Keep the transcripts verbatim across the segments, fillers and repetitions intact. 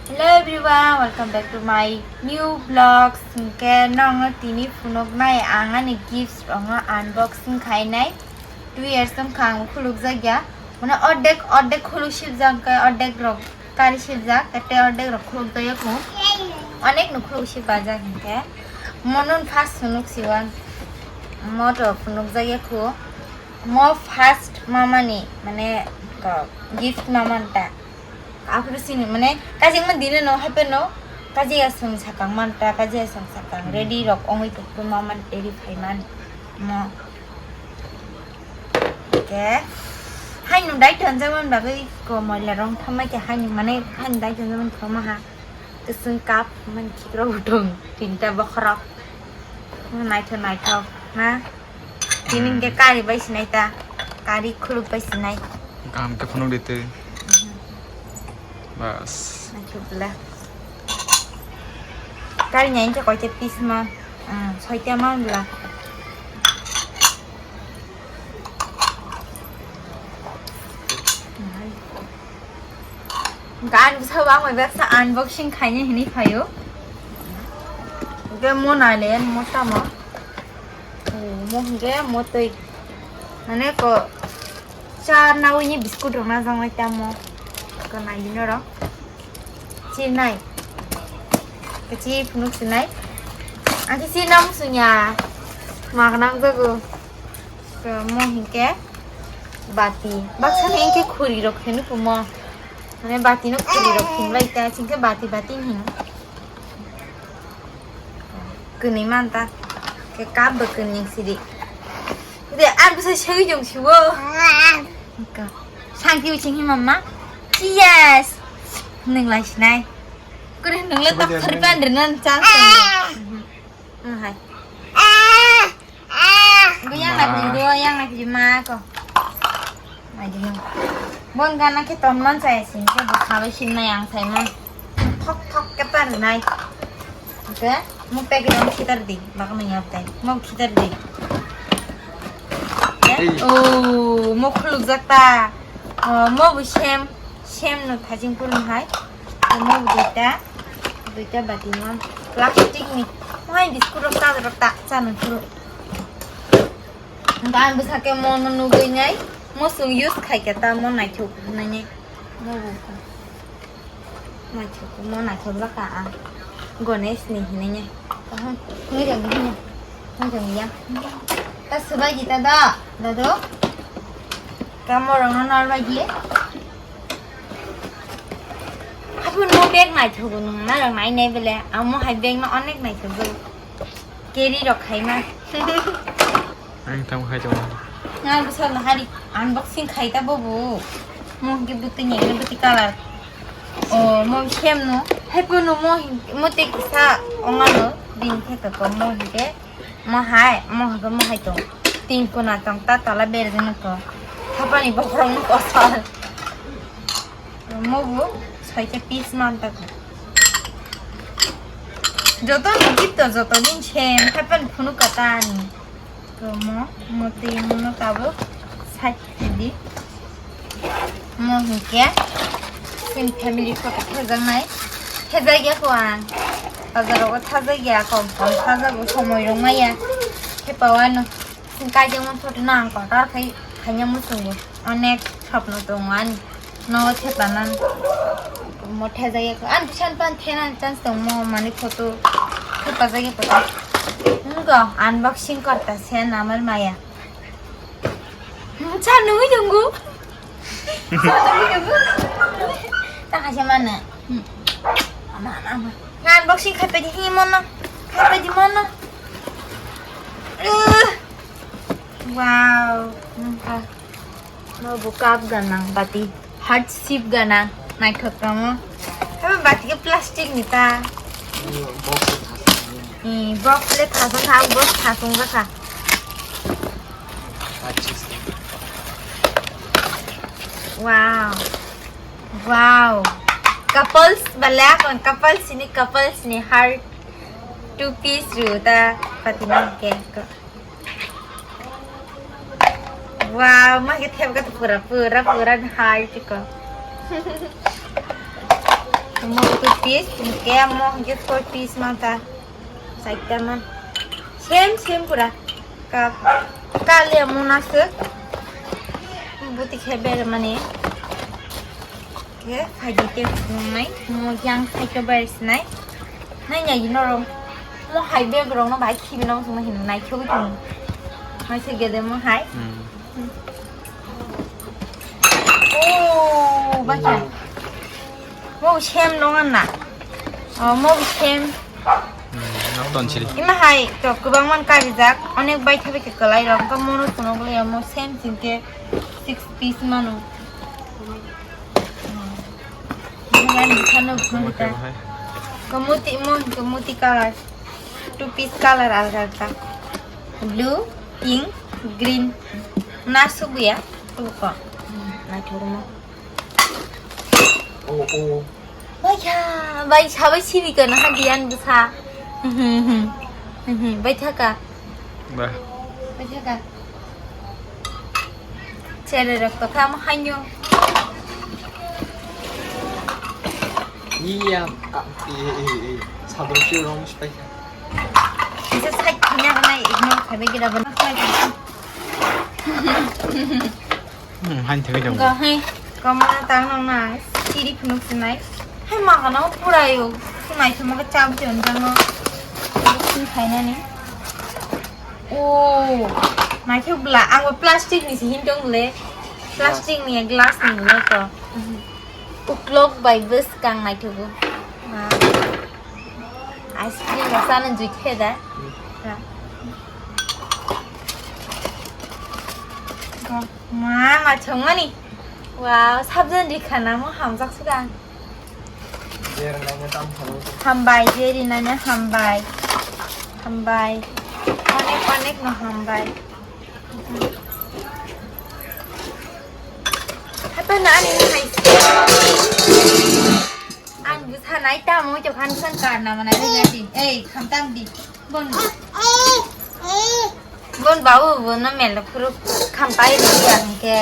Hello everyone, welcome back to my new vlogs. Hwnkhe nokno tini phunuknai ang ani gifts rokno unboxing khainai. Two years wngkha ang khulukjakya. Mane ordek, ordek khuluk sibjak, hwnkhe ordek rok kari sibjak, tei ordek rok khulukjakya kho. Onek no khuluk sibajak hwnkhe. Mono first phunuk siwan. Mo to phunukjakya kho. Mo first mamani, mane, ko, gift mamanta. Aphuru sini, mane, kajingma dine no, hape no, kaji aswng sakang manta, kaji aswng sakang, ready rok ongwi tongkhe maman ready phaiman. Mo. Oke. Haino dai tonjakman bagwi ko moila rong thamma khe haino, mane, haino dai tonjakman khoma ha. Kwswng cup, man khikrok utong, tinta bokhorok. Naithok naithok, na? Tini hwnkhe kari bai sinai ta, kari khuluk bai sinai. Kaham khe phunuk di twi. Bas. Naithok bwla. Kari ni hwnkhe koita piece ma, ah, soita ma bwla. Gan bwsa bangbai baksa unboxing khaini hinwi phaio. Hwnkhe mo naile mo tamo. Oh, mo hwnkhe mo twi. Mane ko cha nawi ni biscuit rok na jang lai tamo. Ko nai dino ro. Chinai. Kachi phunuk chinai. Angke chinam sunya. Mak nam jago. Ko mo hwnkhe bati. Baksa ni hwnkhe khuri rok hino kumo. Mane bati no khuri rok hinlai ta, chingkhe bati bati hino. Kwnwi man ta. Khe cup bo kwnwi sidi. Khe ar bwsa segwi jong siwo. Ka. Sangti uching hi mama. Yes. Nung lai sinai. Kore nung le tak thari pan renan chance. Nung hai. Gu yang nak video yang nak jima ko. Ayo. Bon gana ke ton man saya sih, saya buka lo sih na yang saya man. Thok thok ke pan nai. Oke, mau pakai dong kita di, bakal nanya apa? Mau kita di. Eh? Oh, mau khuluk jakta. Oh, mo bu sem, sem no thajing purun hai. Mo bu duita, duita bati mo. Plastic ni. Mo hai biscuit rok ta rok ta, cha no purun. Ang bwsa ke mo no nugui nai. Mo sung use khai ke ta mo naithok nai. Mo bu. Naithok, mo naithok jaka a. Ganesh ni hinwi nya. Kaham. Ngi jang hinwi. Ngi jang ya. Ta subai jita da, dado. Ka mo rong no nal bai ji. Apun mo bag naithok nung na rong nai nai bele. Amo hai bag no onek naithok go. Carry rok khai ma. Ang tamo khai tamo. Nga bwsa no hari unboxing khai ta bobo. Mo hingke bwtwi ni, bwtwi colour. O, mo hem no. Hai po no mo hin-, mo te kisa onga no. Din khe to ko mo hingke. Mo hai, mo hingke mo hai to. Tin kona tong ta tala berjeng no to. Hapani bokhorok no kosal. Mo bo soita piece man ta ko. Joto ni gift to joto din sem. Hapan phunu kata ni. Mo, mo twi mo no tabuk side di. Mo hingke sin family photo thejaknai. Thejak ya ko ang. Bazar rogo thajak ya ko. Thajak o somoi rok maya. Thepawano. Sin kaijakma photo no ang kotor khai, khaina muchungo. Onek sopno tongo ani. Nogo thepanan mo thejak ya ko. Ani bisan pan thenan chance tong mo mani photo. Thepajak ya ko. Ngo unboxing korta se namar maya. Cha nungui dungu. Cha nungui dungu. Ta kaisa mana. Hmm. Ama, ama, ama. Nga unboxing khai pedi hi mono. Khai pedi mono. Uh. Wow. Nangka. Mo bo cup ganang bati. Heart shape ganang. Naithok tongo. Haba bati ke plastic ni ta. Box le thasa. Ni box le thasa kha, box thasung kha. Wow. Wow. Couples bale akon couples ini couples ni heart two piece ru ta pati ni ke ko. Wow, ma ke thep ka pura pura pura ni heart ko. Mo two piece, hingke mo hingke four piece manta. Saita man. Same, same pura. Ka, kali mo nasuk. Buti khe ber mani. Ke phaidi te nai. Mo yang saito ber sinai. Nai nai norong. Mo hai bag rong no bai khibi no mo hin nai khogwi tong. Mai se gede mo hai. Hmm. Oh, bakya. Mo same no na. Oh, mo same. Hmm, nok ton chili. Ima hai to kwbang man karijak, onek bai thabi ke kwlai rok, ka mono kuno gule mo same chinte six piece mano. Ini kan di sana bukan kita. Hai. Kamuti mo, kamuti color. Two piece color alga alga. Blue, pink, green. Na sugu ya? Sugu ko. Hmm, na thuru mo. Oh, oh. Baya, bai sabai siri ka na hadiyan busa. Bai thaka. Bah. Bai thaka. Chere rok to kha mo hanyo. Iya, ah, iya, iya, iya. Sabun sih orang supaya. Bisa sakit nya kena ignore khabe kira benar. Hmm, han thangwi tongo. Go hai, kamana tang nang na, siri phunuk sinai. Hai ma kana pura yo, phunai thuma ka cham chon jang no. Phun khai na ni. Oh, naithok bla, ang bo plastic ni si hin tong le. Plastic ni, glass ni lo to. Uklok bai bwskang naithogo. Ice cream rok chana jui khe da. Ma, ma chongmani. Wow, sabjani khana mo hamjak suka. Hambai, je rinani hambai. Hambai. Onek, onek no hambai. Hato na ani no hai. Ang bwsa nai tamo to khan san kar na mana ri gati. Ei, kham tam di. Bon. Bon babu bo no mel phuru kham tai ri ya hingke.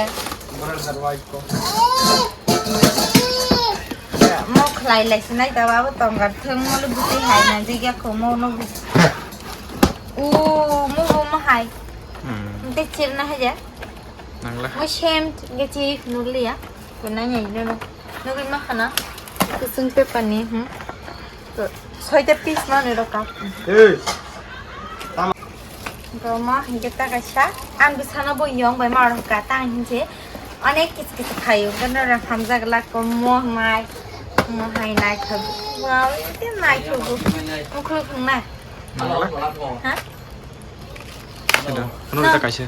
Mo khlai lai sinai ta babu tongkar thung mo lu buti hai na jigya ko mo no bu. U mo bo mo hai. Hmm. Te chir na haja. Nangla. Mo same ge chi nugli ya. Ko na nyai no. Nugli ma khana. Kusung paper ni, hmm. To, soita piece ma ni roka. Hey. Ko ma hingke ta kaisa. Ang bwsano bo yong bai ma roka ta hingke. Onek kis kis khayo. Gana ra hamjak la ko mo mai. Mo hai nai khabu. Wow, ite nai khabu. Mukhlo khung nai. Nangla. Ha? Sida, no ta kaisa.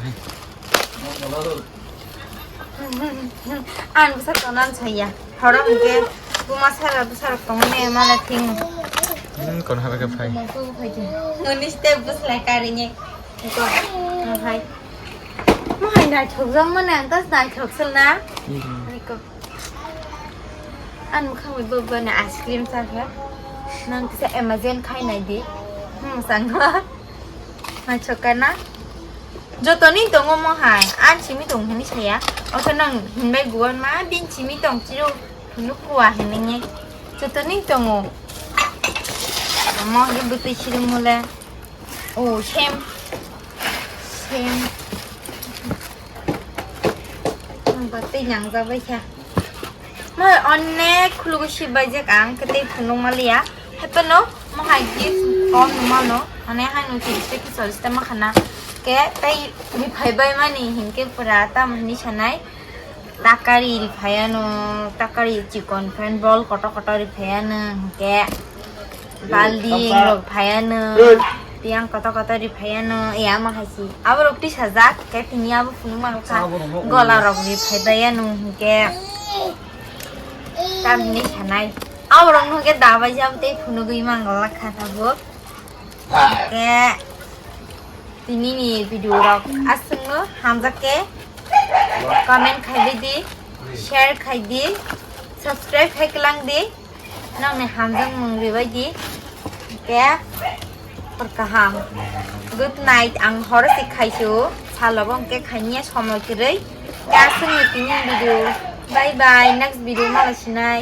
Ang bwsa tonan saya. Horo hingke buma sara bwsa rok tong ne mala thing. Hmm, kon haba ke phai. Muni step bus lai kari ne. Ko, hai. Mo hai nai thok jong mo nang tas nai thok sel na. Hmm. Ani ko. Ang mukhang bai bo bani ice cream chakha. Nang kisa Amazon khai nai di. Hmm, sangma. Naithok kana? Joto ni tongo mo hai. Ang simi tong hini saya. Oke nang hinbai guan ma bin simi tong chiro. Hunu kuwa hini nge. Joto ni tongo. Mo hini butui chiro mule. Oh, same. Same. Ang ba tei nang jabai kha. Mo onek khulugo sibaijak ang, ke tei phunuk maliya. Hepeno, mo hai gift kom mano. Ane hai no tei tei kichol sita ma khana. Ke tei riphai bai mani hinke pura tam hini sanai. Takari riphai ano, takari chikon friend bol koto koto riphai ano, hinke. Baldi rok phaiano. Tiang koto koto ri phaiano. E ama hai si. Abo rok tisa jak ke tini abo phunuk mang kha. Gola rok ri phai baiano hingke. Tamni sanai. Abo rok no ke dabai jam tei phunugwi mang la kha tabuk. Ke tini ni video rok aswk no hamjak ke. Comment khai di, share khai di, subscribe khai klang di. Nokni hamjakmung ribai di. Khe hor kaham. Good night. Ang horo se khaisu. Salogo hwnkhe khainiya somoi kwrwi. Khe aswkni tini video. Bye bye. Next video mala sinai.